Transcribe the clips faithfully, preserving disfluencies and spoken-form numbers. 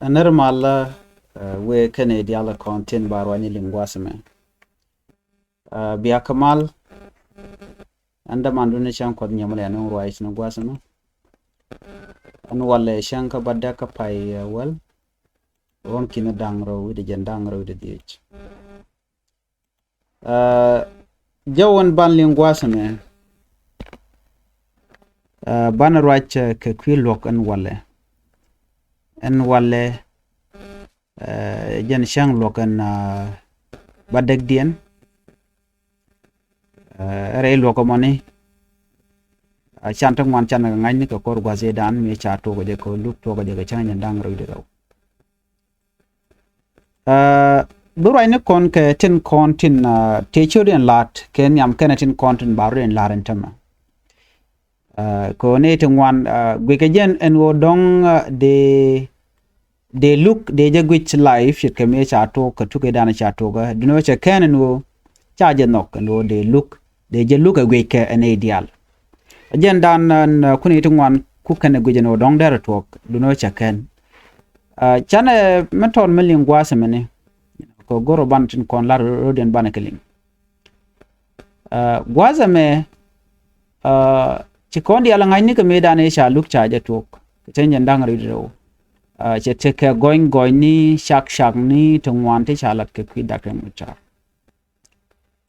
Ɛ nɛr malä, ɛ, wëë kɛnɛ diaal kɔn tin ba ruacni liŋ gua̱a̱th ɛmɛ. Ɛ, bia kɛ mal, ɛn dämandun ni cäŋ Kuɔth nyɛmɛ lɛ ɛn ɣöö ruac ni gua̱a̱th ɛmɛ. Ɛn walɛ cäŋ kä bädäk kä pay, ɛ, wäl. Ruɔ̱n ki̱n da̱ŋ rɛw wi̱cdɛ jiɛn da̱ŋ rɛw wi̱cdɛ dhieec. Ɛ, jɛ wän ban liŋ gua̱a̱th ɛmɛ. Ɛ, banɛ ruac, ɛ, kɛ kui̱ luɔ̱k ɛn walɛ. Ɛn walɛ, ɛ, jɛn cäŋ luɔ̱k ɛn, ɛ, bädäkdiɛn. Ɛ, rɛy luɔ̱k ɛmɔni. Ɛ, can ti ŋuan can kɛ ŋa̱cni kɛ kɔr gua̱a̱th ëëdan mi ca tuɔɔk jɛ kɛ Luk tuɔɔk jɛ kɛ cäŋ jiɛn da̱ŋ rɛw wi̱cdɛ rɛw. Ɛ, bi ruacni kɔn kɛ tin kɔn tin, ɛ, tëë ciötdiɛn la̱t kɛ nhiam kɛnɛ tin kɔn tin ba rɔ̱diɛn la̱t ɛn tämɛ. Ɛ, kɛ ɣöö nɛy ti ŋuan, ɛ, guickɛ jɛn ɛn ɣöö dɔ̱ŋ, ɛ, dee, dee Luk dee jɛ guic live ce̱tkɛ mëë ca tuɔɔk kɛ tukädan ca tuɔɔk, ɛ, duundɛ ɣöö cɛ kɛn ɛn ɣöö ca jɛ nhɔk ɛn ɣöö dee Luk dee jɛ Luk ɛ guickɛ ɛ nɛy diaal. Ɛ jɛn dan ɛn, ɛ, kun nɛy ti ŋuan ku kɛn ɛ guic ɛn ɣöö dɔ̱ŋ derɛ tuɔɔk duundɛ ɣöö cɛ kɛn. Ɛ, canɛ mi tɔt mi liŋ gua̱a̱th ɛmɛni kɛ go̱r ɔ ban tin kɔn la̱t rɔ̱diɛn banɛ kɛ liŋ. Ɛ, gua̱a̱th ɛmɛ, ɛ, ci kɔn diaal ɛ ŋa̱cni kɛ mëëdan ëë ca Luk ca jɛ tuɔɔk kɛ cäŋ jiɛn da̱ŋ rɛw wi̱cdɛ rɛw. Ɛ, cɛ tekɛ gɔny gɔnyni cak cakni ti ŋuan ti ca lat kɛ kui̱ Doctor Riek Machar.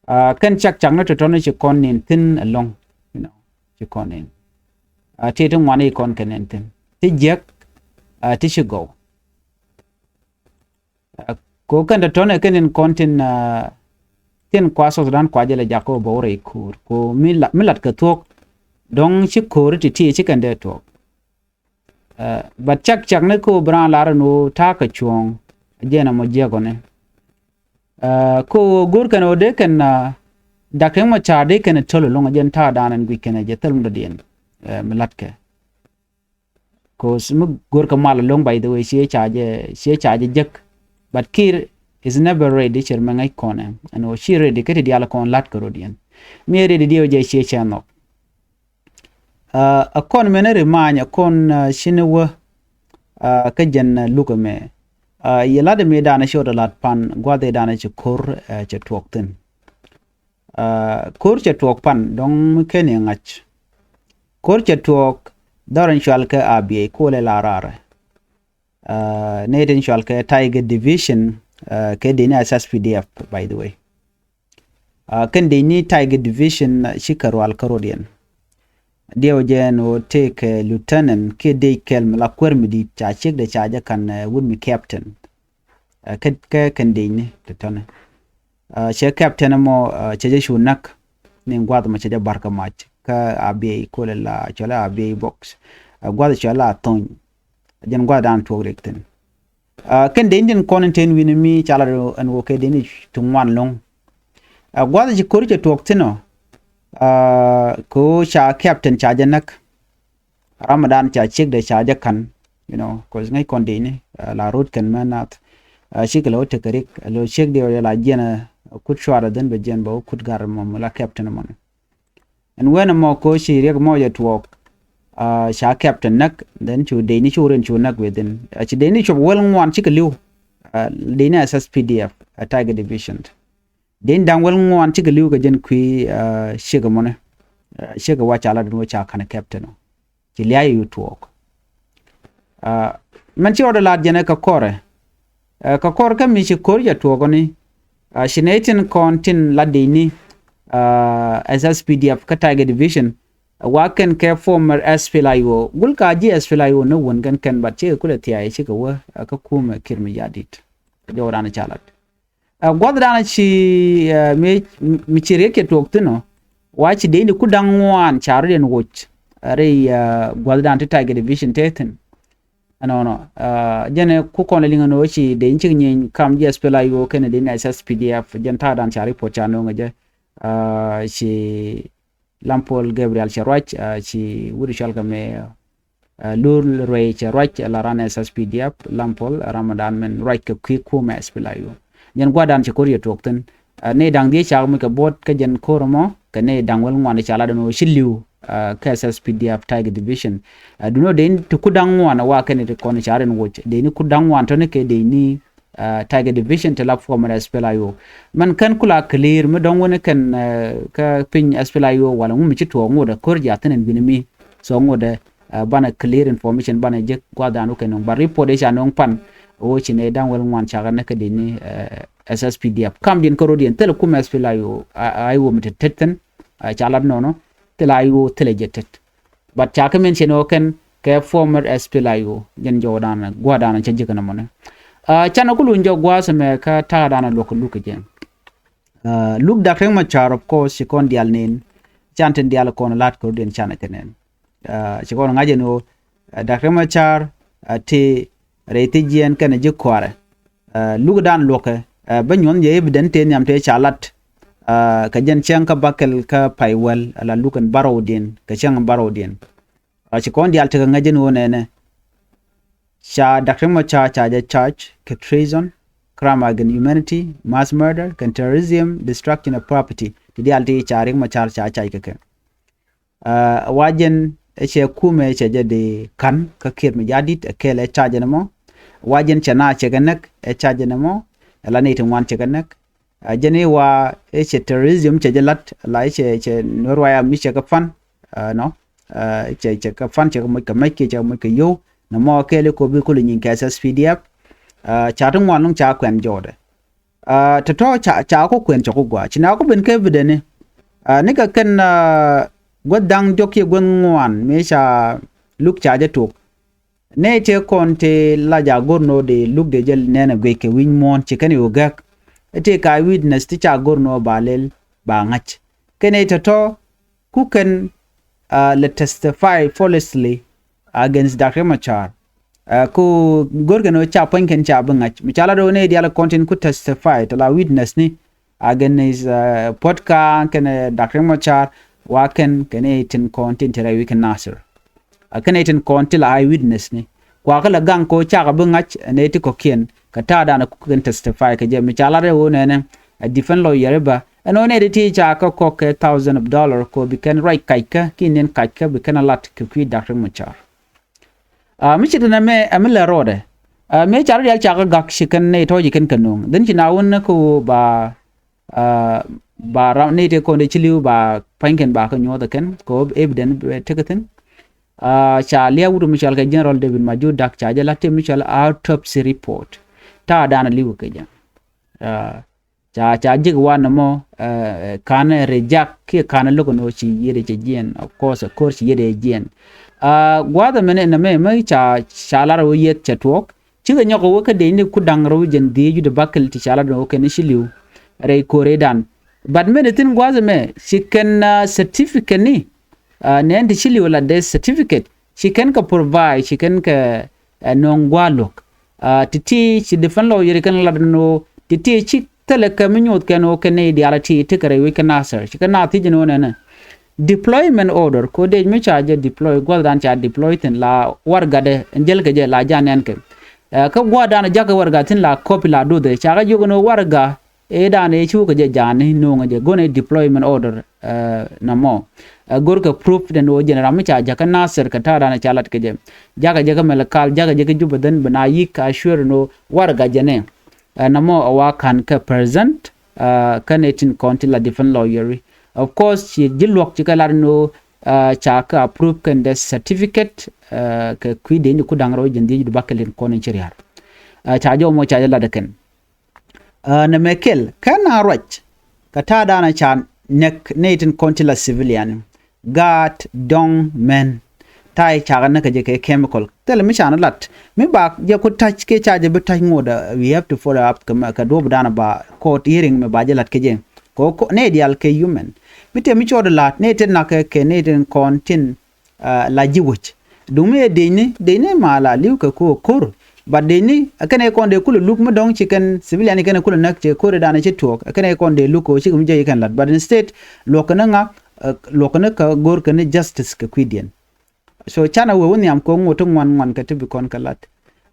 Ɛ, kɛn cak cakni tɔ̱tɔ̱ni ci kɔn nin thi̱n ɛlɔ̱ŋ, you know, ci kɔn nin. Ɛ, ti ti ŋuan i̱ kɔn kɛ nin thi̱n. Ti jiäk, ɛ, ti ci gɔw. Ɛ, ko kɛn tɔ̱tɔ̱nɛ kɛn in kɔn tin, ɛ, tin kua South Sudan kua jɛ lɛ jak ko bɛ wä rɛy ko̱o̱r. Ko mi la-, mi lat kɛ thuɔ̱k, dɔ̱ŋ ci ko̱o̱r ti ti ci kɛn dee tuɔɔk. Ɛ, but cak cakni ko bi raan lar ɛn ɣöö ta̱a̱ kɛ cuɔ̱ɔ̱ŋ, ɛ jɛn ɛmɔ jiäkɔni. Ɛ, ko go̱o̱r kɛn ɣöö dee kɛn, ɛ, Doctor Riek Machar dee kɛn thöl ɛlɔ̱ŋ, ɛ jɛn ta̱a̱ dan ɛn guic kɛn ɛ jɛ thöl mi dɔ̱diɛn, ɛ, mi la̱tkɛ. 'Cause mi go̱o̱r kɛ mal ɛlɔ̱ŋ, by the way, ciɛ ca jɛ, ciɛ ca jɛ jek. But Kiir is never ready, cir mɛ ŋäc kɔn ɛ. Ɛn ɣöö ci ready kä ti diaal kɔn la̱t kɛ rɔ̱diɛn. Mi ready diɛw jɛ ciɛ cɛ nhɔk. Ɛ, ɛ kɔn mɛn ri ma̱a̱ny, ɛ kɔn, ɛ, cini wä, ɛ, kä jɛn, ɛ, Luk ɛmɛ. Ɛ, yɛ lat ɛmɛ danɛ ci ɣɔt ɛ lat pan gua̱th ɛ danɛ ci ko̱r, ɛ, cɛ tuɔɔk thi̱n. Ɛ, ko̱r cɛ tuɔɔk pan dɔ̱ŋ mi ken i̱ ŋa̱c. Ko̱r cɛ tuɔɔk dhɔr in cual kɛ Abyei, kolɛ la raarɛ. Ɛ, nɛy tin cual kɛ Tiger Division, ɛ, kɛ dini S S P D F, by the way. Ɛ, kɛn dini Tiger Division, ɛ, cikɛ rual kä rɔ̱diɛn. Diɛw jɛ ɛn ɣöö tëëkɛ lieutenant kiɛ dec kɛl mi la kuäär mi di̱i̱t ca ciekdɛ ca jɛ ka̱n, ɛ, wut mi captain. Ɛ, kɛ, kɛ kɛn dec ni tɔ̱tɔ̱ni. Ɛ, cɛ captain ɛmɔ, ɛ, cɛ jɛ cu näk ni gua̱th ɛmɔ cɛ jɛ ba̱r kɛ mac kä Abyei, kolɛ la cɔalɛ Abyei box. Ɛ, gua̱th cɔalɛ Athony. Jɛn gua̱th dan tuɔɔk riɛk thi̱n. Ɛ, kɛn dec ni tin kɔn in te wi̱ni mi ca lat ɛn ɣöö kɛ dec ni ti ŋuan ɛlɔ̱ŋ. Ɛ, gua̱th ci ko̱r cɛ tuɔɔk thi̱n ɔ. Ɛ, kɛ ɣöö ca captain ca jɛ näk. Ram mi dan ca ciekdɛ ca jɛ ka̱n, you know, 'cause ŋäc kɔn dec ni, ɛ, la rut kɛn mɛ nath. Ɛ, cikɛ lɛ wä tekɛ rik, ɛ, lɛ ciekdɛ ɔ la jiɛn, ɛ, kut cuarɛ dhin bɛ jiɛn bɛ wä kut gar mɔ mi la captain mɔni. Ɛn wen ɛmɔ ko ci riɛk mɔ jɛ tuɔɔk, ɛ, ca captain näk, then cu dec ni cu rin cu näk within. Ɛ, ci dec ni cuɔp wäl ŋuan cikɛ li̱w, ɛ, dec ni S S P D F, ɛ, Tiger Division. Dec ni da̱ŋ wäl ŋuan cikɛ li̱w kɛ jɛn kui̱, ɛ, ciekɛ mɔni. Ɛ, ciekɛ wa ca lat ɛn wä ca ka̱n captain ɔ. Ci lia̱a̱ i̱ tuɔɔk. Ɛ, mɛn ci rɔɔdɛ la̱t jɛn ɛ kɛ kɔrɛ. Ɛ, kɛ kɔr kä mi ci ko̱r cɛ tuɔɔk ɔ ni. Ɛ, ci nɛy tin kɔn tin la dec ni, ɛ, S S P D F kä Tiger Division. Ɛ, wa kɛn kɛ former S P L A I O. Gul ka ji̱ S P L A I O ni wun kɛn kɛn, but cikɛ kulɛ thia̱a̱c cikɛ wä, ɛ, kä kumɛ Kiir Mayardit. Jɔw dan ca lat. Ɛ, gua̱thdan ci, ɛ, mi, mi ci riɛk cɛ tuɔɔk thi̱n ɔ, wa ci dec ni ku da̱ŋ ŋuan ca rɔ̱diɛn woc, ɛ, rɛy, ɛ, gua̱thdan ti Tiger Division te thi̱n. Ɛnɔnɔ, ɛ, jɛn ɛ ku kɔn lɛ liŋ ɛn ɣöö ci dec ni cik nyieny kam ji̱ S P L A I O kɛnɛ dec ni S S P D F, jɛn ta̱a̱dan ca report ca nööŋɛ jɛ, ɛ, ci Lampol Gabriel cɛ ruac, ɛ, ci wut cɔal kɛ mɛ, ɛ, Lur Ruey cɛ ruac, ɛ, la ran S S P D F, Lampol, ɛ, Ramadan mɛn ruac kɛ kui̱ kumɛ S P L A I O. Jɛn gua̱dan cɛ ko̱r yɛ tuɔɔk thi̱n. Ɛ, nɛy da̱ŋ dhieec cak mi kɛ buɔ̱t kä jɛn ko̱r ɛmɔ, kɛ nɛy da̱ŋ wäl ŋuan ca lat ɛn ɣöö ci li̱w, kä S S P D F Tiger Division. Duundɛ dee ni ti ku da̱ŋ ŋuan a wa kɛn ti kɔn ca̱r in woc dee ni ku da̱ŋ ŋuan tɔni kɛ dee ni Tiger Division ti la former S P L A I O. Mɛn kɛn ku la clear mi dɔ̱ŋ wuni kɛn kä piny S P L A I O wala ŋu mi ci tuɔɔk ŋut a ko̱r jiath thin in wi̱ni mi. So ŋut a banɛ clear information banɛ jek gua̱dan wä kɛn nuŋ ba report i̱ ca nuŋ pan. Wä ci nɛ da̱ŋ wel ŋuan cakɛ nɛ kä dee ni S S P D F kam diɛn kä ro̱diɛn thilɛ kum S P L A I O mi ti tet thin. Ca lat nɔnɔ thilɛ I O thilɛ jɛ tet. But ca kä min cɛ ni ɣä kɛn kɛ former S P L A I O jɛn jɔwdan gua̱dan cɛ ji̱ kɛn mɔni. Canɛ ku luny jɔ gua̱a̱th mɛ kä ta̱a̱dan luɔk kɛ luk kɛ jɛ. Luk Dak Riek Machar of course ci kɔn dial nin can tin dial kɔn lat kɛ rut in canɛ kɛ nin. Ci kɔn ŋa̱c in ɣä Dak Riek Machar ti rɛy thi jiɛn kɛn ji̱ kuarɛ. Luk dan luɔkɛ bä nyuɔ̱n yɛ evident tëë nhiam tëë ca lat. Kɛ jɛn cäŋ kä bakɛl kä pay wäl ala luk in barɔwdiɛn kɛ cäŋ in barɔwdiɛn. Ci kɔn dial tekɛ ŋäc in ɣöö nɛnɛ ca Dak Riek Machar ca jɛ charge kɛ treason, crime against humanity, mass murder kɛ terrorism, destruction of property. Ti dial ti ca Riek Machar ca charge kɛ kɛ. Wa jɛn ɛ cɛ kumɛ cɛ jɛ di ka̱n kä Kiir Mayardit ɛ kɛɛl ɛ charge ni mɔ. Wa jɛn cɛ na cɛ kɛ näk ɛ charge ni mɔ. Ɛ la ni ti ŋuan cɛ kɛ näk. Jɛn i̱ wa i̱ cɛ terrorism cɛ jɛ lat la i̱ cɛ cɛ Nuɛr White Army cɛ kɛ fund. Nɔ cɛ cɛ kɛ fund cɛ kɛ moc kɛ mɛc kiɛ cɛ kɛ moc kɛ yo̱w. Nɛ mɔ kɛɛl i̱ kopi kul i̱ nyin kɛ S S P D F. Ca ti ŋuan luŋ ca kuɛn jɔɔdɛ. Tɔ̱tɔ̱ ca ca ku kuɛn cɛ ku gua ci na ku ben kɛ evident ni. Ni kɛ kɛn guäth da̱ŋ jɔk kiɛ guäth ŋuan mëë ca luk ca jɛ tok. Nɛ tëë kɔn tëë la ja go̱r nɔ dee luk dee jɛ nɛn a guic kɛ wi̱ny muɔ̱ɔ̱n ci kɛn i̱ wä gäk. Tëë ka witness ti ca go̱r nɔ ba lel ba ŋa̱c kɛn i̱ tɔ̱tɔ̱ ku kɛn lɛ testify falsely against Dak Riek Machar. Ku go̱r kɛn wä ca puɔ̱ny kɛn ca bi ŋa̱c mi ca la dee wä nɛ dial kɔn tin ku testify tɛ la witness ni against puɔ̱t ka kɛn Dak Riek Machar wa kɛn kɛn i̱ tin kɔn tin ti rɛy wi̱c kɛn Nasir. A kɛn i̱ tin kɔn ti la eye witness ni kuakä la gaŋ ko cakɛ bi ŋa̱c ɛn i̱ ti kɔ̱kiɛn kɛ ta̱a̱ dan a kukɛ kɛn testify kɛ jɛ mi ca lat ɛ ɣöö nɛnɛ a defend lawyer i̱ ba ɛn ɣöö nɛ ti ti ca kä kɔk kɛ thousand of dollar ko bi kɛn ruac kackä ki nin kackä bi kɛn a lat kɛ kui̱ Dak Riek Machar. Mi ci ti nɛ mɛ ɛ mi lɛ rɔɔdɛ. Mi ca rɔ dial cakɛ gak ci kɛn nɛ tɔ̱ ci kɛn kɛ no̱o̱ŋ dhin ci na wun ni kä ɣöö ba ba ram ni ti kɔn di ci li̱w ba pa̱ny kɛn ba kä nyuɔth kɛn ko evident tekɛ thin. Ca liak wut mi cɔal kɛ General David Majur Dak ca jɛ la ti mi cɔal autopsy report. Ta̱a̱ dan li̱w kɛ jɛ. Ca ca jik wan mɔ kan reject kiɛ kan lo̱k ni ci yiet cɛ jiɛn of course of course ci yiet jiɛn. Gua̱th mɛn ɛn mɛ mɛ ca ca lar wä yiet cɛ tuɔɔk. Cikɛ nyɔk wä kä dee ni ku da̱ŋ rɛw jɛn dhieec wi̱cdɛ bakɛl ti ca lat ni wä kɛn ci li̱w rɛy ko̱redan. But mɛn thin gua̱th mɛ ci kɛn certificate ni nɛn ti ci li̱w la dee certificate ci kɛn kɛ provide ci kɛn kɛ nɔŋ gua̱a̱ luɔ̱k. Ti ti ci defend lawyer kɛn lat ni wä ti ti ci thilɛ kɛ mi nyoth kɛn wä kɛn ni diaal ti ti kɛ rɛy wi̱c kɛ Nasir ci kɛ na thiec ni wä nɛnɛ. Deployment order ko dec mi ca jɛ deploy gua̱thdan ca deploy thin la warɛgakdɛ ɛn jäl kɛ jɛ la ja nɛn kɛ. Kä gua̱thdan jakä warɛgak thin la copy la duthɛ ca kɛ jiök ni warɛgak. Ëë dan ëë ci wä kɛ jɛ ja̱a̱ni no̱o̱ŋɛ jɛ go̱n ëë deployment order. Namɔ ɛ go̱rkɛ proof den wä jɛn ram mi ca jakä Nasir kɛ ta̱a̱ dan ca lat kɛ jɛ. Jakä jɛ kä Malakal jakä jɛ kä Jubɛ dhän bi na yik a shuer ni wä warɛgak jɛ nɛ. Namɔ ɛ wa ka̱n kɛ present. Kä nɛ tin kɔn ti la defend lawyer. Of course ci ji̱ luɔ̱k ci kɛ lat ni wä ca kä approve kɛn dɛ certificate. Kɛ kui̱ dee ni ku da̱ŋ rɛw jɛn dhieec wi̱cdɛ bakɛl tin kɔn in ci ria̱r. Ca jɔw mɔ ca jɛ lat kɛn. Nɛ mɛ kɛl kɛn a ruac kɛ ta̱a̱ da̱a̱n a ca nɛk nɛy tin kɔn ti la civilian. Gaat dɔ̱ŋ mɛn ta̱a̱ cakɛ näk kɛ jɛ kɛ chemical thilɛ mi ca ni lat mi ba jɛ ku ta̱c kɛ ca jɛ bi ta̱c ŋot. We have to follow up kɛ duɔ̱p da̱a̱n a ba court hearing mi ba jɛ lat kɛ jɛ kɛ nɛy diaal kɛ human. Mi tëë mi cɔɔd la̱a̱t nɛy tin nak kɛ kɛ nɛy tin kɔn tin la ji̱ wec. Duŋ mi ɛ dec ni dec ni ma la li̱w kɛ ko̱o̱r ko̱r. But dec ni ɛ kɛn ɛ kɔn dee kulɛ luk mi dɔ̱ŋ ci kɛn civilian ɛ kɛn ɛ kulɛ näk cɛ ko̱o̱r ɛ dan ɛ ci tuɔɔk ɛ kɛn ɛ kɔn dee luk kɛ ɣöö cikɛ mi jɔc ɛ kɛn la̱t. But instead luɔk kɛn ɛ ŋak luɔk kɛn ɛ kɛ go̱o̱r kɛn ɛ justice kɛ kui̱diɛn. So canɛ wee wä nhiam kɛ ŋot ti ŋuan ŋuan kɛ ti bi kɔn kɛ la̱t.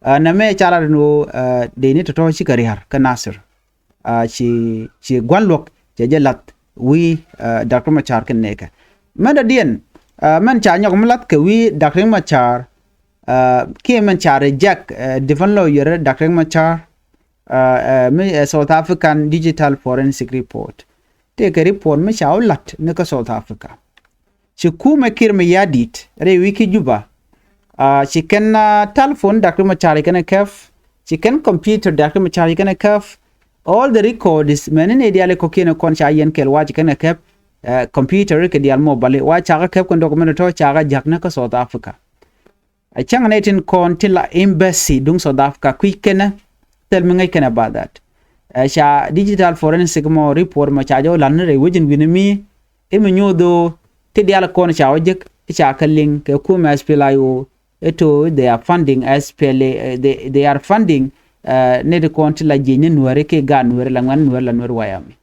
Nɛ mɛ ca lat ni ɣöö dec ni tɔ̱tɔ̱ cikɛ ria̱r kä Nasir. Ci ci gua̱n luɔ̱k cɛ jɛ lath wi̱i̱ Doctor Machar kɛn nɛɛkɛ. Mɛn dɔ̱diɛn Mɛn ca nyɔk mi lath kɛ wi̱i̱ Dak Riek Machar, kiɛ mɛn ca reject defense lawyer Dak Riek Machar, mi South African Digital Forensic Report. Tëëkɛ report mi ca wä la̱t ni kä South Africa. Ci kumɛ Kiir Mayardit rɛy wi̱i̱ ki Juba, ci kɛn telephone Dak Riek Machar kɛn ɛ kɛp, ci kɛn computer Dak Riek Machar kɛn ɛ kɛp. All the records mɛn ni diaal kɔ̱kiɛn kɔn ca yɛn kɛl wa ci kɛn ɛ kɛp. Computer kɛ diaal mobile wa ca kɛ kɛp kɛn document tɔ ca kɛ ja̱k ni kä South Africa. Ɛ cäŋ nɛ tin kɔn tin la embassy duŋ South Africa kui̱ kɛnɛ thil mi ŋäc kɛnɛ about that. Ɛ ca digital forensic mɔ report mɔ ca jɛ wä la̱t ni rɛy wecin wi̱ni mi i̱ mi nyoth ɣöö ti diaal kɔn ca wä jek i̱ ca kɛ liŋ kɛ kumɛ SPLA-IO. I̱ to they are funding SPLA, they, they are funding ni ti kɔn ti la jiec ni Nuääri kiɛ gaat Nuääri la ŋuɛ̈t Nuääri la Nuääri wayami.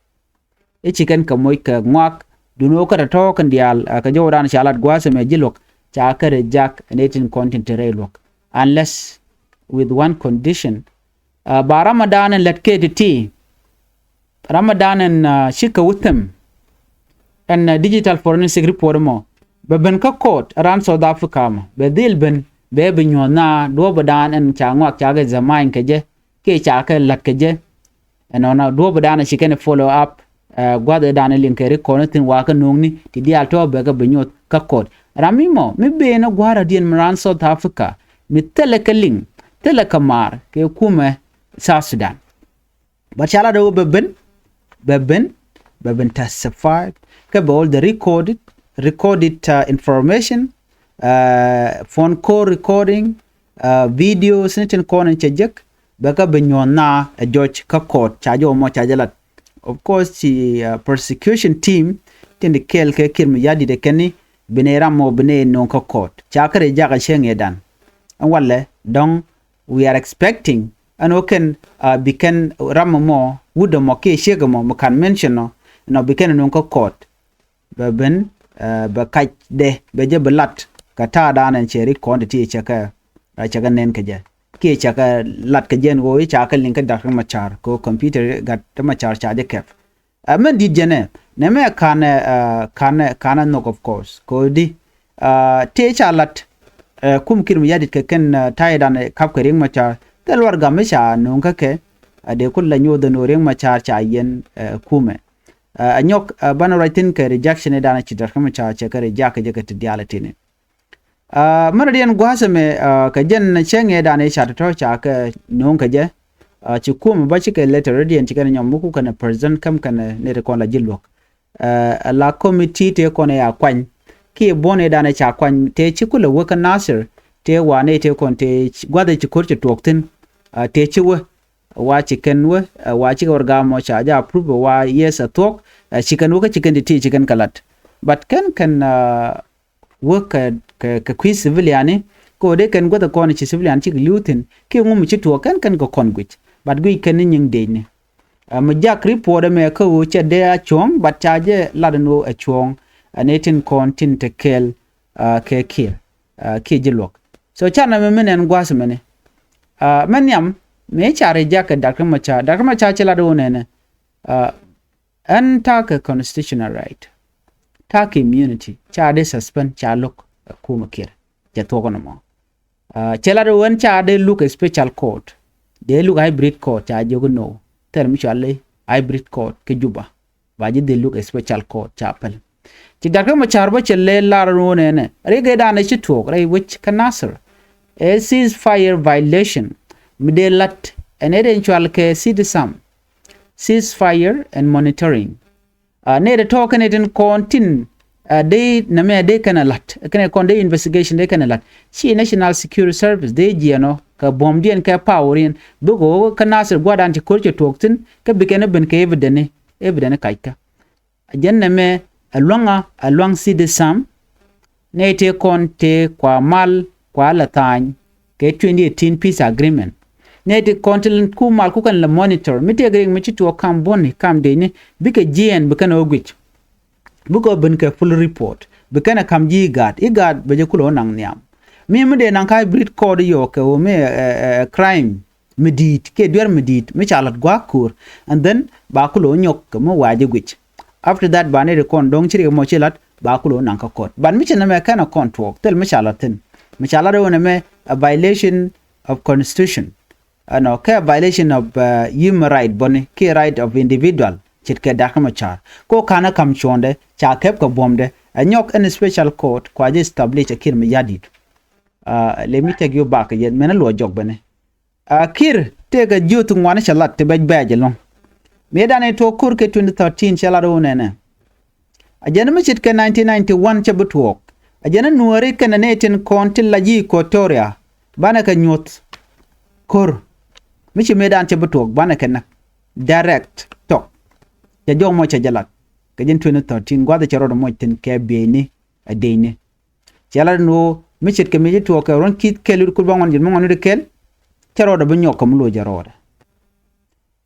I̱ ci kɛn kɛ moc kɛ ŋuak duŋni ɣöö kä tɔ̱tɔ̱ kɛn diaal kɛ jɔwdan ca lat gua̱a̱th ɛmɛ ji̱ luɔ̱k ca kɛ reject ni tin kɔn tin te rɛy luɔ̱k, unless with one condition. Ba Ramadan ɛn lät kɛ ti̱ti̱, Ramadan ɛn cikɛ wä them ɛn digital forensic report mɔ bɛ ben kä court raan South Africa mɔ bɛ dhil ben bɛ bi nyuɔ̱th na duɔ̱ɔ̱pdan ɛn ca ŋuak ca kɛ examine kɛ jɛ kiɛ ca kɛ la̱t kɛ jɛ. Ɛnɔnɔ duɔ̱ɔ̱pdan ci kɛn follow up gua̱thdan liŋ kɛ ri kɔn thi̱n wakä no̱o̱ŋni ti diaal tɔ̱ bɛ kɛ bi nyuɔ̱th kä court. Ram mi mɔ mi ben ɛ gua̱a̱r adiɛn mi raan South Africa mi thilɛ kɛ liŋ thilɛ kɛ maar kɛ kumɛ South Sudan. But ca lat ɣöö bɛ ben, bɛ ben, bɛ ben testified kɛ bɛ all the recorded, recorded information, phone call recording, videos ni tin kɔn in cɛ jek bɛ kä bi nyuɔ̱th na ɛ judge kä court ca jɛ wä mɔ ca jɛ lat. Of course ci prosecution team tin di kɛɛl kɛ Kiir Mayardit ɛ kɛn ni bi nɛ ram mɔ bi nɛ no̱o̱ŋ kä court ca kɛ reject ɛ cäŋ ëëdan. Ɛn walɛ dɔ̱ŋ we are expecting ɛn ɣöö kɛn bi kɛn ram mɔ wut ɛmɔ kiɛ ciek ɛmɔ mi kan mention nɔ nɔ bi kɛn no̱o̱ŋ kä court. Bɛ ben bɛ kac dɛ bɛ jɛ bi lat kɛ ta̱a̱dan ɛn cɛ ri kɔn ti ti cɛ kɛ cɛ kɛ nɛn kɛ jɛ kiɛ cɛ kɛ lat kɛ jɛ ɛn ɣöö i̱ ca kɛ liŋ kä Dak Riek Machar kɛ ɣöö computer Dak Riek Machar ca jɛ kɛp. Ɛ mɛn di̱t jɛnɛ nɛ mɛ kanɛ kanɛ kanɛ nhɔk of course kɛ ɣöö di tëë ca lat kum Kiir Mayardit kɛ kɛn ta̱ydan kap kɛ Riek Machar thil luar gam mi ca no̱o̱ŋ kä kɛ. Ɛ dee kul la nyoth ɛn ɣöö Riek Machar ca yɛn kumɛ. Ɛ nyɔk banɛ ruac thi̱n kɛ rejection ëëdan ci Dak Riek Machar cɛ kɛ reject kɛ jɛ kɛ ti diaal ɛ tini. Mɛn rɔ̱diɛn gua̱a̱th ɛmɛ kɛ jɛn cäŋ ëëdan ëë ca tɔ̱tɔ̱ ca kɛ no̱o̱ŋ kɛ jɛ. Ci kumɛ bä cikɛ letter rɔ̱diɛn ci kɛn nyɔm mi ku kɛn president käm kɛn ni ti kɔn la ji̱ luɔ̱k. Ɛ la committee tëë kɔn ɛ ya kuany kiɛ buɔ̱n ëëdan ëë ca kuany tëë ci kulɛ wä kä Nasir tëë wa nɛy tëë kɔn tëë gua̱th ëë ci ko̱r ci tuɔɔk thi̱n. Tëë ci wä wa ci kɛn wä wa cikɛ wär gam mɔ ca jɛ approve wa yes a thuɔ̱k. Ci kɛn wä kä ci kɛn ti ti ci kɛn kɛ lat. But kɛn kɛn wä kɛ kɛ kui̱ civilian ni kɛ ɣöö dee kɛn guäth kɔn ci civilian cik li̱w thi̱n kiɛ ŋu mi ci tuɔɔk kɛn kɛn kɛ kɔn guic. But guic kɛn ni nyiŋ dec ni. Ɛ mi jak report ɛmɛ kä ɣöö cɛ dee a cuɔ̱ɔ̱ŋ but ca jɛ lat ɛn ɣöö ɛ cuɔ̱ɔ̱ŋ. Ɛ ni tin kɔn tin te kɛɛl kɛ Kiir kiɛ ji̱ luɔ̱k. So can ɛmɛ mi nɛn gua̱a̱th ɛmɛ ni mɛ nhiam mëë ca reject kɛ Dak Riek Machar. Dak Riek Machar ci lat ɣöö nɛnɛ ɛn ta̱a̱ kɛ constitutional right, ta̱a̱ kɛ immunity ca dee suspend ca lo̱k ɛ kumɛ Kiir. Cɛ thuɔ̱k ɛn ɛmɔ cɛ lat ɣöö ɛn ca dee luk ɛ special court dee luk hybrid court ca jiök ɛn ɣöö thil mi cɔal i̱ hybrid court kä Juba. Ba ji̱ dhil luk ɛ special court ca päl. Ci Dak Riek Machar bä cɛ lɛ lar ɛn ɣöö nɛnɛ riɛk ëëdan ɛ ci tuɔɔk rɛy wec kä Nasir ɛ ceasefire violation mi dee la̱t ɛn ëë den cɔal kɛ CITESAM, ceasefire and monitoring. Nɛy tɔ̱tɔ̱ kɛnɛ tin kɔn tin dee nɛmɛ dee kɛn ɛ la̱t kɛnɛ kɔn dee investigation dee kɛn ɛ la̱t. Ci National Security Service dee jiɛɛn ɔ kɛ buɔ̱mdiɛn kɛ power in bikɛ ɣöö kä Nasir gua̱dan ci ko̱r cɛ tuɔɔk thi̱n kä bi kɛn ɛ ben kɛ evidence, evidence kackä. Jɛn nɛmɛ ɛ lua̱ŋa ɛ lua̱ŋ CITESAM. Nɛy tëë kɔn tëë kua mal kua lɛ tha̱a̱ny kɛ twenty eighteen peace agreement. Nɛy tëë kɔn ti ku mal ku kɛn lɛ monitor mi tëë kɛ riɛk mi ci tuɔɔk kam buɔ̱ni kam decni bikɛ jiɛɛn bi kɛn ɣä guic. Bikɛ ɣä ben kɛ full report bi kɛn ɛ kam ji̱ IGAD. IGAD bɛ jɛ kulɛ ɣä naŋ nhiam. Mi mi dee naŋ ka hybrid court yɔɔk kɛ ɣöö mi ɛ crime mi di̱i̱t kiɛ duer mi di̱i̱t mi ca la̱t gua̱a̱k ko̱o̱r. And then ba kulɛ ɣä nyɔk kɛ mi wa̱a̱ jɛ guic. After that ba nɛy ti kɔn dɔ̱ŋ ci riɛk mɔ ci la̱t ba kulɛ wä naŋ kä court. But mi ci nɛmɛ kɛn a kɔn tuɔɔk thil mi ca la thi̱n, mi ca la rɛw nɛmɛ a violation of constitution. Ɛnɔ kɛ a violation of uh, human right bɔni kiɛ right of individual ce̱tkɛ Doctor Machar. Ko ka̱n a ka̱m cuɔ̱ɔ̱ndɛ ca kɛp kɛ buɔ̱mdɛ a nyɔk ɛn special court kua jɛ establish a Kiir Mayardit. Uh, let me take you back again. Mɛn a luɔ jɔk bɛnɛ. A Kiir tëëkɛ jiöth ŋuan cɛ lat ti bɛc bɛɛc ɛlɔ̱ŋ. Mëëdan ɛ tuɔɔk ko̱r kɛ twenty thirteen cɛ lat ɣöö nɛnɛ. A jɛn mi ce̱tkɛ nineteen ninety one cɛ bi tuɔɔk. A jɛn nuääri kɛnɛ nɛy tin kɔn ti lac yi Equatoria banɛ kɛ nyuɔ̱th ko̱r. Mi ci mëëdan cɛ bi tuɔɔk banɛ kɛ näk direct tɔk. Cɛ jɔk mɔ cɛ jɛ lat kɛ jɛn twenty thirteen gua̱th cɛ rɔɔdɛ mɔc thi̱n kɛ bieyni a decni. Cɛ lat ni ɣöö mi ce̱tkɛ mëë ci tuɔɔk kɛ ruɔ̱n ki̱th kɛl wi̱r kur ba ŋuan ji̱n mi ŋuan wi̱r kɛl. Cɛ rɔɔdɛ bi nyɔk kɛ mi lo̱c jɛ rɔɔdɛ.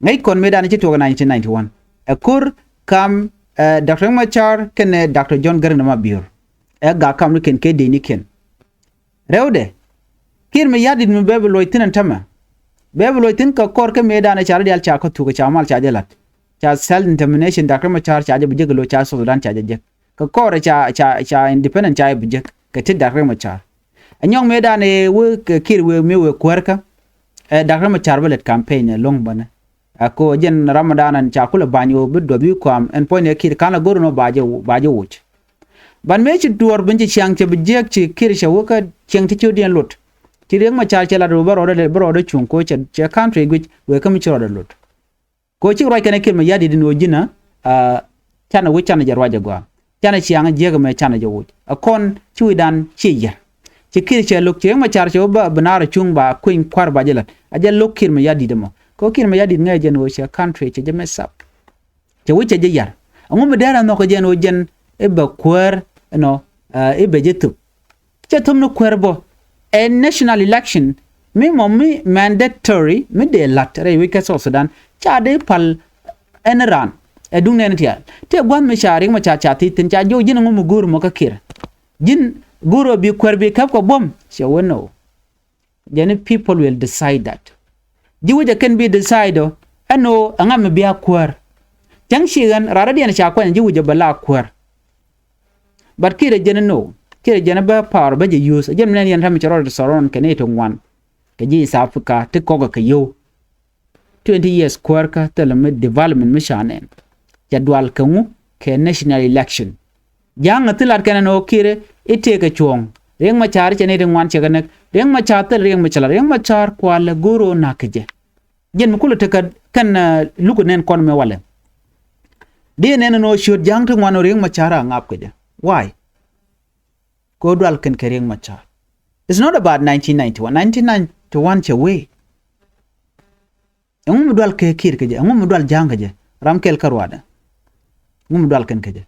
Ŋäc kɔn mëëdan ci tuɔɔk nineteen ninety one ɛ ko̱r kam ɛ Doctor Riek Machar kɛnɛ Doctor John Garang de Mabior. Ɛ gak kam ni kɛn kɛ decni kɛn. Rɛwdɛ Kiir Mayardit mi bɛ bi luɔc thi̱n ɛn tämɛ. Bɛ bi luɔc thi̱n kɛ kɔr kä mëëdan ɛ ca rɔ diaal ca kä thuk ɛ ca mal ca jɛ la̱t. Ca self determination Doctor Machar ca jɛ bi jek ɛ lo̱c ca South Sudan ca jɛ jek. Kɛ kɔr ɛ ca ca ca independent ca jɛ bi jek kɛ ti Doctor Machar. Ɛ nyɔk mëëdan ɛ wee kɛ Kiir wee mëë wee kuäärkä. Ɛ Doctor Machar bi lɛt campaign ɛ lo̱ŋ bänɛ. Ɛ ko jɛn Ramadan ɛn ca kulɛ ba̱ny ɣöö bi duɔth wi̱i̱ kuam ɛn puɔ̱nydɛ Kiir ka̱n la go̱r ɛn ɣöö ba jɛ ba jɛ woc. Ban mëë ci duɔ̱ɔ̱r bin ci ciaŋ cɛ bi jiääk ci Kiir cɛ wä kä cieŋ ti ciötdiɛn lot. Ti Riek Machar cɛ lat ɣöö bä rɔɔdɛ bä rɔɔdɛ cuŋ ko cɛ cɛ country guic wëë kä mi ci rɔɔdɛ lot. Ko ci ruac kɛn ɛ Kiir Mayardit in ɣöö ji̱n ɛ canɛ wi̱c canɛ jɛ ruac ɛ gɔaa. Canɛ ciaŋ jiääk ɛmɛ canɛ jɛ woc ɛ kɔn ci wi̱cdan ciɛ yier. Ci Kiir cɛ lo̱k ci Riek Machar cɛ wä bä bi naar ɛ cuŋ ba kueny kua̱r ba jɛ la̱t a jɛ lo̱k Kiir Mayardit ɛmɔ. Ko Kiir Mayardit ŋäc jɛn ɣöö cɛ country cɛ jɛ mess up. Cɛ wä cɛ jɛ yar ɛŋu mi dɛr a nhɔk jɛn ɣöö jɛn i̱ bɛ kuäär ɛnɔ i̱ bɛ jɛ thop. Cɛ thop ni kuäär bä ɛ national election mi mɔ mi mandatory mi dee la̱t rɛy wec kä South Sudan ca dee pal ɛn raan. Ɛ duŋ nɛn tiaal tëë gua̱th mi ca Riek Machar ca thiec thi̱n ca jiök ji̱n ɛŋu mi go̱o̱r mɔ kä Kiir. Ji̱n go̱o̱r ɔ bi kuäär bi käp kɛ buɔ̱m cɛ wä nɔ. Jɛn i̱ people will decide that. Ji̱ wi̱cɛ kɛn bi decide ɔ ɛn ɣöö ɛŋa mi bia kuäär. Cäŋ ci ɣän raan rɔ̱diɛn ca kuany ji̱ wi̱cɛ bɛ la kuäär. But Kiir ɛ jɛn i̱ no Kiir ɛ jɛn i̱ bä power bä jɛ use ɛ jɛn mi nɛn yɛn ram mi cɛ rɔɔdɛ ti surround kɛ nɛy ti ŋuan kɛ ji̱ East Africa ti kɔkɛ kɛ yio̱w. Twenty years kuäärkä thilɛ mi development mi ca nɛn. Cɛ dual kɛ ŋu kɛ national election. Ja̱a̱ŋ a thil lat kɛn ɛn ɣöö Kiir i̱ tëëkɛ cuɔ̱ɔ̱ŋ. Riek Machar cɛ nɛy ti ŋuan cɛ kɛ näk. Riek Machar thil Riek Machar Riek Machar kualɛ go̱o̱r ɣöö na̱k kɛ jɛ. Jɛn mi kulɛ tekɛ kɛn luk nɛn kɔn mɛ walɛ. Di nɛn ɛn ɣöö ciöt ja̱a̱ŋ ti ŋuan ɣöö Riek Machar a ŋa̱p kɛ jɛ. Why? Kɛ ɣöö dual kɛn kɛ Riek Machar. It's not about nineteen ninety one. Nineteen ninety one cɛ wee. Ɛŋu mi dual kɛ Kiir kɛ jɛ? Ɛŋu mi dual ja̱a̱ŋ kɛ jɛ? Ram kɛl kä ruaadɛ. Ɛŋu mi dual kɛn kɛ jɛ?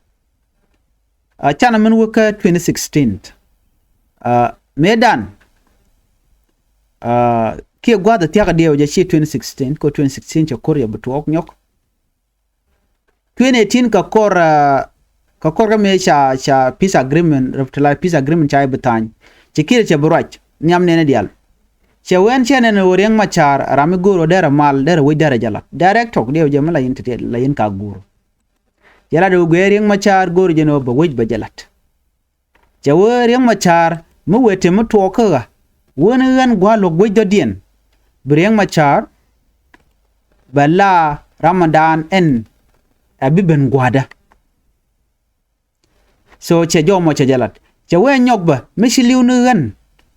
A canɛ min wä kä twenty sixteen. A mëëdan a kiɛ gua̱a̱th a thia̱k a diɛw jɛ ci twenty sixteen kɛ twenty sixteen cɛ ko̱r yɛ bi tuɔɔk nyɔk. Twenty eighteen kɛ kɔr a kɛ kɔr kä mëë ca ca peace agreement, revitalized peace agreement ca i̱ bi tha̱a̱ny. Ci Kiir cɛ bi ruac nhiam nɛnɛ diaal. Cɛ wɛn cɛ nɛn ɣöö Riek Machar ram mi go̱o̱r ɣöö derɛ mal derɛ wec derɛ jɛ lat. Direct tɔk diɛw jɛ mi la yin ti la yin ka guur. Cɛ lat ɣöö guiɛ Riek Machar go̱o̱r jɛ ni ɣöö bɛ wec bɛ jɛ lat. Cɛ wee Riek Machar mi wëë te mi tuɔɔk kä ɣä. Wen ɣän gua̱a̱ luɔ̱k guec dɔ̱diɛn bi Riek Machar bɛ la Ramadan ɛn a bi ben gua̱a̱dä. So cɛ jɔmɔ cɛ jɛ lat cɛ wee nyɔk bä mi ci li̱w ni ɣän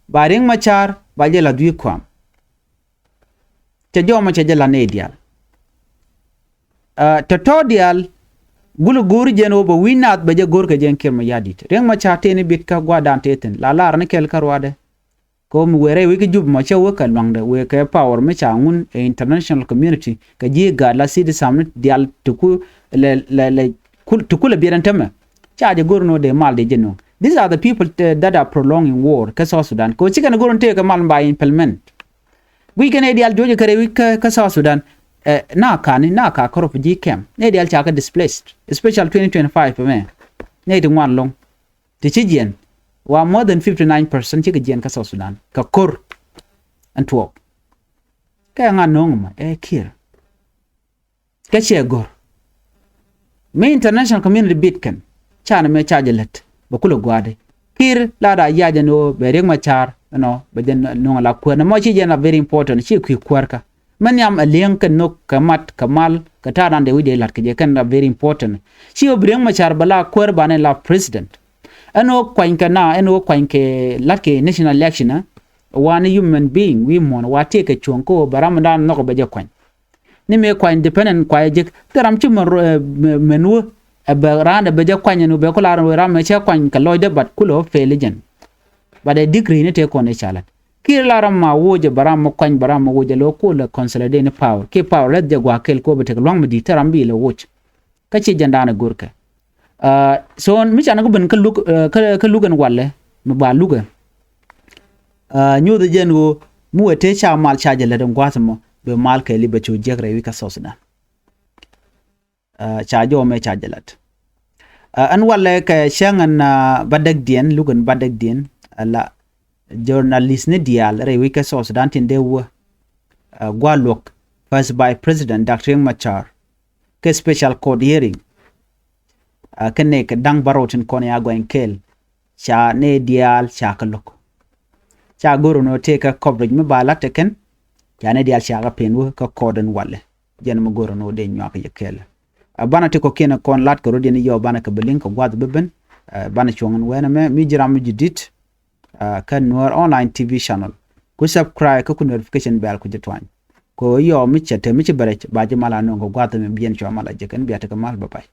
ba Riek Machar ba jɛ lath wi̱i̱ kuam. Cɛ jɔmɔ cɛ jɛ la̱t nɛy diaal. Tɔ̱tɔ̱ diaal gulɛ go̱o̱ri jɛn ɣöö bɛ wi̱i̱ naath bɛ jɛ go̱o̱r kɛ jɛn Kiir Mayardit. Riek Machar tëë ni bit kä gua̱a̱thdan tëë thi̱n la lar ni kɛl kä ruaadɛ. Kɛ ɣöö mi wëë rɛy wec kä Jubɛ mɔ cä wee kɛ lua̱ŋdɛ wëë kɛ power mi ca ŋun ɛ international community kɛ ji̱ gaat la citizen ni diaal ti ku lɛ lɛ lɛ ti ku lɛ biɛt ɛn tämɛ. Ca jɛ go̱o̱r ni ɣöö dee mal dee jɛ nööŋ. These are the people that are prolonging war kä South Sudan kɛ ɣöö cikɛn go̱o̱r ni tëëkɛ mal mi ba implement. Guic kɛn ɛ diaal juɔcɛ kɛ rɛy wi̱c kä South Sudan. Ɛ na kani na ka kä refugee camp nɛ diaal ca kɛ displaced, especially twenty twenty-five mɛ. Nɛ ti ŋuan loŋ ti ci jiɛn wa more than fifty nine percent cikɛ jiɛn kä South Sudan kɛ ko̱r ɛn tuɔɔk. Kɛ ŋa no̱o̱ŋ mɔ ɛ Kiir. Kä cɛ go̱r mi international community bit kɛn Ca ni mɛ ca jɛ lät bɛ kulɛ gua̱a̱di. Kiir la da ya̱ jɛ ni ɣöö bɛ Riek Machar ɛnɔ bɛ jɛ nuŋ la kuäär ni mɔ ci jɛ na very important ci kui̱ kuäär kä. Mɛ nhiam ɛ li̱eŋ kɛ nhök kɛ mat kɛ mal kɛ ta̱a̱ dan dee wi̱c dee la̱t kɛ jɛ kɛn la very important. Ci ɣöö bi Riek Machar bɛ la kuäär banɛ la president. Ɛn ɣöö kuany kɛ na ɛn ɣöö kuany kɛ la̱t kɛ national election ɛ. Wa ni human being wi̱i̱ muɔ̱ɔ̱n wa tëëkɛ cuɔ̱ŋ kä ɣöö bɛ ram dan nhɔk bɛ jɛ kuany. Ni mëë kuany independent kuay jek thil ram ci mɛ mɛ nuä. Ɛ bɛ raan ɛ bɛ jɛ kuany ɛn wä bɛ ku la ram wee ram mɛ cɛ kuany kɛ lɔcdɛ but kulɛ wä fail jɛn. But ɛ degree ni tëë kɔn i̱ ca lat kiɛ la ram ma woc ɛ bɛ ram mɛ kuany bɛ ram mɛ woc ɛ lɔ kulɛ consolidate ni power kiɛ power lɛth jɛ gua̱a̱k kɛl kɔ bɛ tek lua̱ŋ mi di̱i̱t thil ram bi lɛ woc. Kä ci jɛn daanɛ go̱rkɛ. So mi canɛ kä ben kä luk kä luk ɛn walɛ mi ba lukɛ. Nyuuth jɛn ɣöö mi wee tëë ca mal ca jɛ lät ɛn gua̱a̱th ɛmɔ bɛ mal kɛɛli bɛ cu jiäk rɛy wi̱c kä South Sudan. Ca jɔw mɛ ca jɛ lät. Ɛn walɛ kɛ cäŋ ɛn bädäkdiɛn luk ɛn bädäkdiɛn. Ala journalist ni diaal rɛy wi̱c kä South Sudan tin dee wä gua̱a̱ luɔ̱k First Vice President Doctor Riek Machar kɛ special court hearing. Kɛ nɛy kɛ da̱ŋ bärɔw tin kɔn ya gɔny kɛɛl ca nɛy diaal ca kɛ lo̱k. Ca go̱r ɛn ɣöö tëëkɛ coverage mi ba la̱t ɛ kɛn ca nɛy diaal ca kɛ pen wä kä court ɛn walɛ. Jɛn mi go̱r ɛn ɣöö dee nyuak yɛ kɛɛl. Banɛ ti kɔ̱kiɛn kɔn la̱t kɛ rɔ̱diɛn yɔw banɛ kɛ bi liŋ kɛ gua̱th bi ben. Banɛ cuɔ̱ŋ ɛn wɛɛn ɛmɛ mi ji̱ ram mi ji̱ di̱t. Kä Nuer Online T V channel ku subscribe kä ku notification bell ku ji̱ tuany. Kɛ ɣöö yɔw mi cɛ te mi ci bɛ rɛc ba ji̱ mal a nööŋ kɛ gua̱th ɛmɛ bi yɛn cua mal a jek ɛn bia tekɛ mal bä pay.